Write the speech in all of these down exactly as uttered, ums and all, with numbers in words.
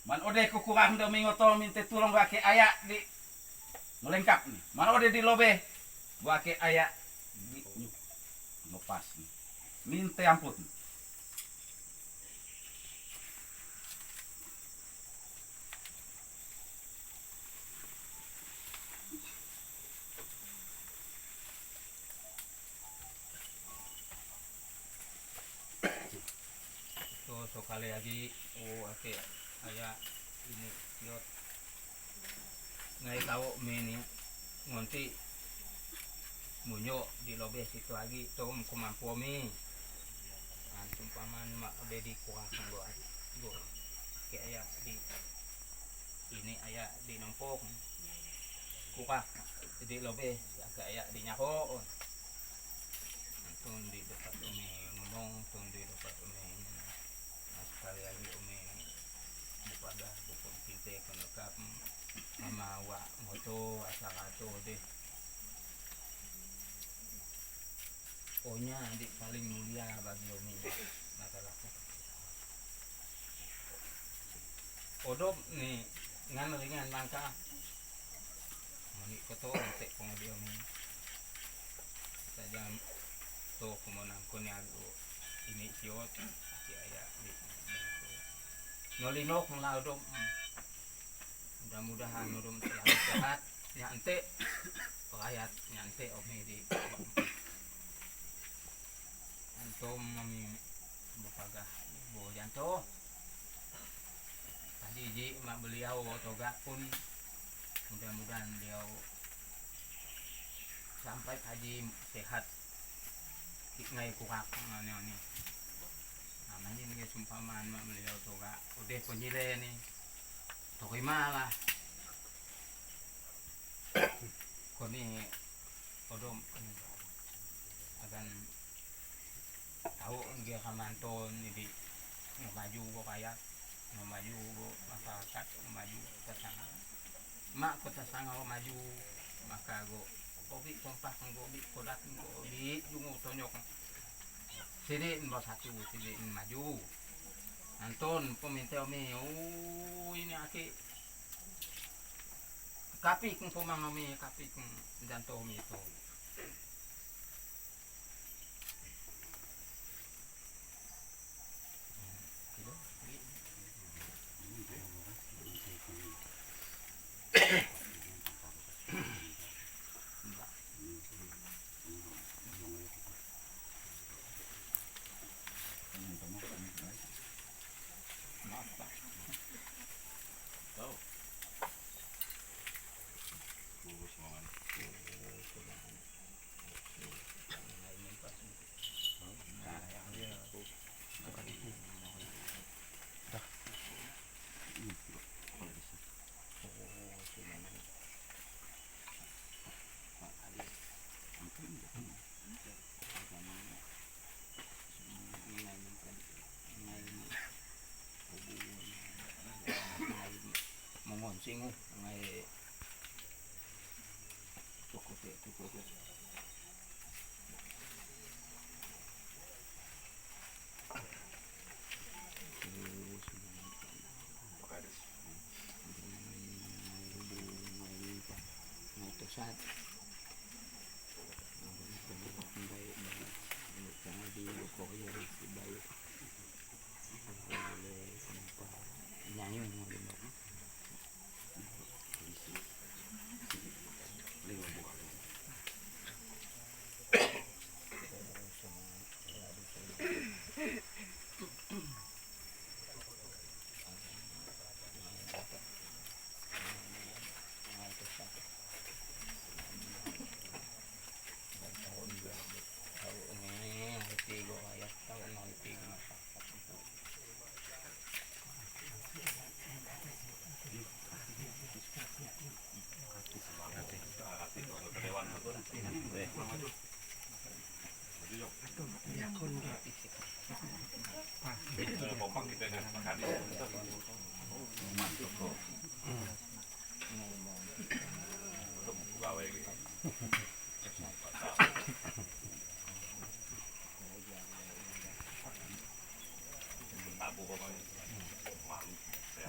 Man ode kukurang do mingot to minte tulung bake ayak di. Nolengkap ni. Man ode di lobe bake ayak di. Lopas ni. Minte ampun. So, so kali agi, o ake ayak ini, siot. Ngai tau meni ngonti munyo di lobe situ agi, tom kumampu mi. Antum paman ma be di kuah go agi, go. Ake ayak di ini ayak di nompok. Kuah di lobe, ake ayak di nyaho. Antum di dopat umi ngomong, antum di dopat umi. Nah, sekali lagi umi mupadah buku kite kenekap mamawa moto asal ato deh. Onya di paling mulia bagi umi. Masalah. Odop ni ngan ringan langka. Mani koto tek pengodio mi. Saja to kumonang koni agu ini siot. Ake ayak di. Nolinok na odop. Mudah-mudahan odop selalu sehat. Nyante. Rakyat nyante omi di. Antum mami bupagah bojanto. Tadi ji mak beliau toga pun mudah-mudahan beliau sampai haji sehat. Kik ngai kurak ngani oni. Namanya ini sumpaman mak beliau toga. Udah penyile ni. Toki malah. Koni odom agan tau dia kamanton jadi ngamaju go kaya ngamaju go masyarakat ngamaju kota sanga mak kota sanga maju maka go kopi kompak go bi kodat go bi jungu tonyok sini basatu sini maju anton peminteo mi ini aki Kapikung pomang ami kapikung janto mi to. Mongon singu ngai.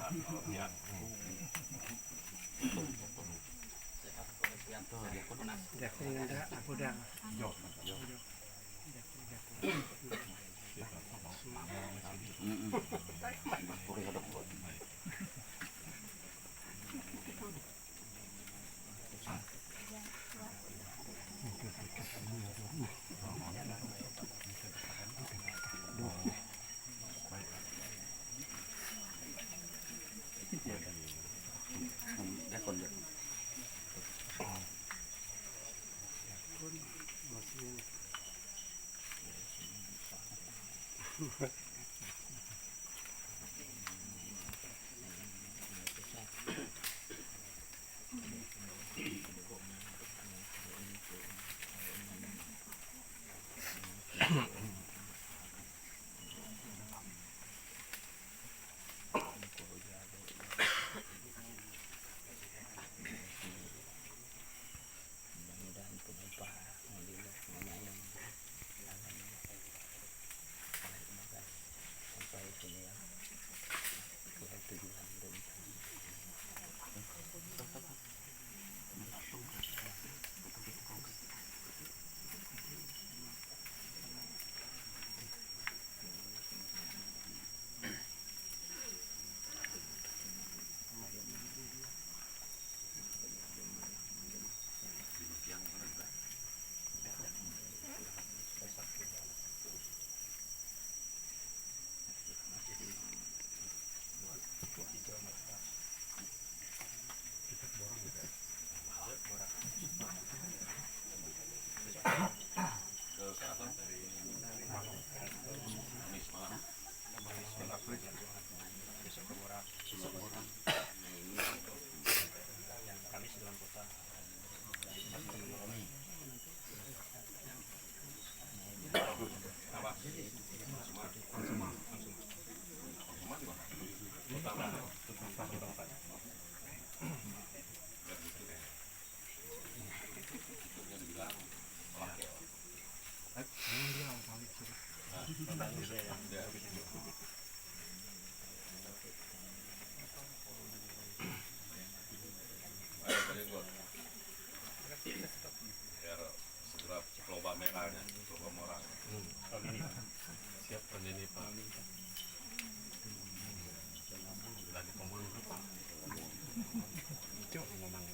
Biar segera loba merahnya, loba morang. Siap, Pak. Lagi pemulung, Pak. Cuk, ngomong.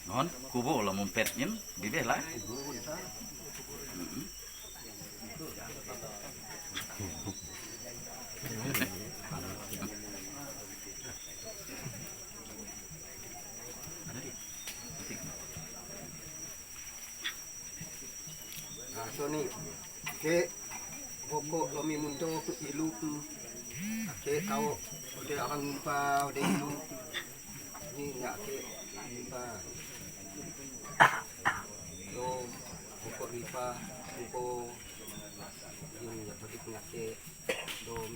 Non, kubo la mumpet in, bibe la. Songon i, ake, pokok lomi mundo ku ilup, ake, au, ode arang umpa, ode ilup, ni nga ake, umpa, do, pokok ipa, uko, ini ya, pokok ni ake, do,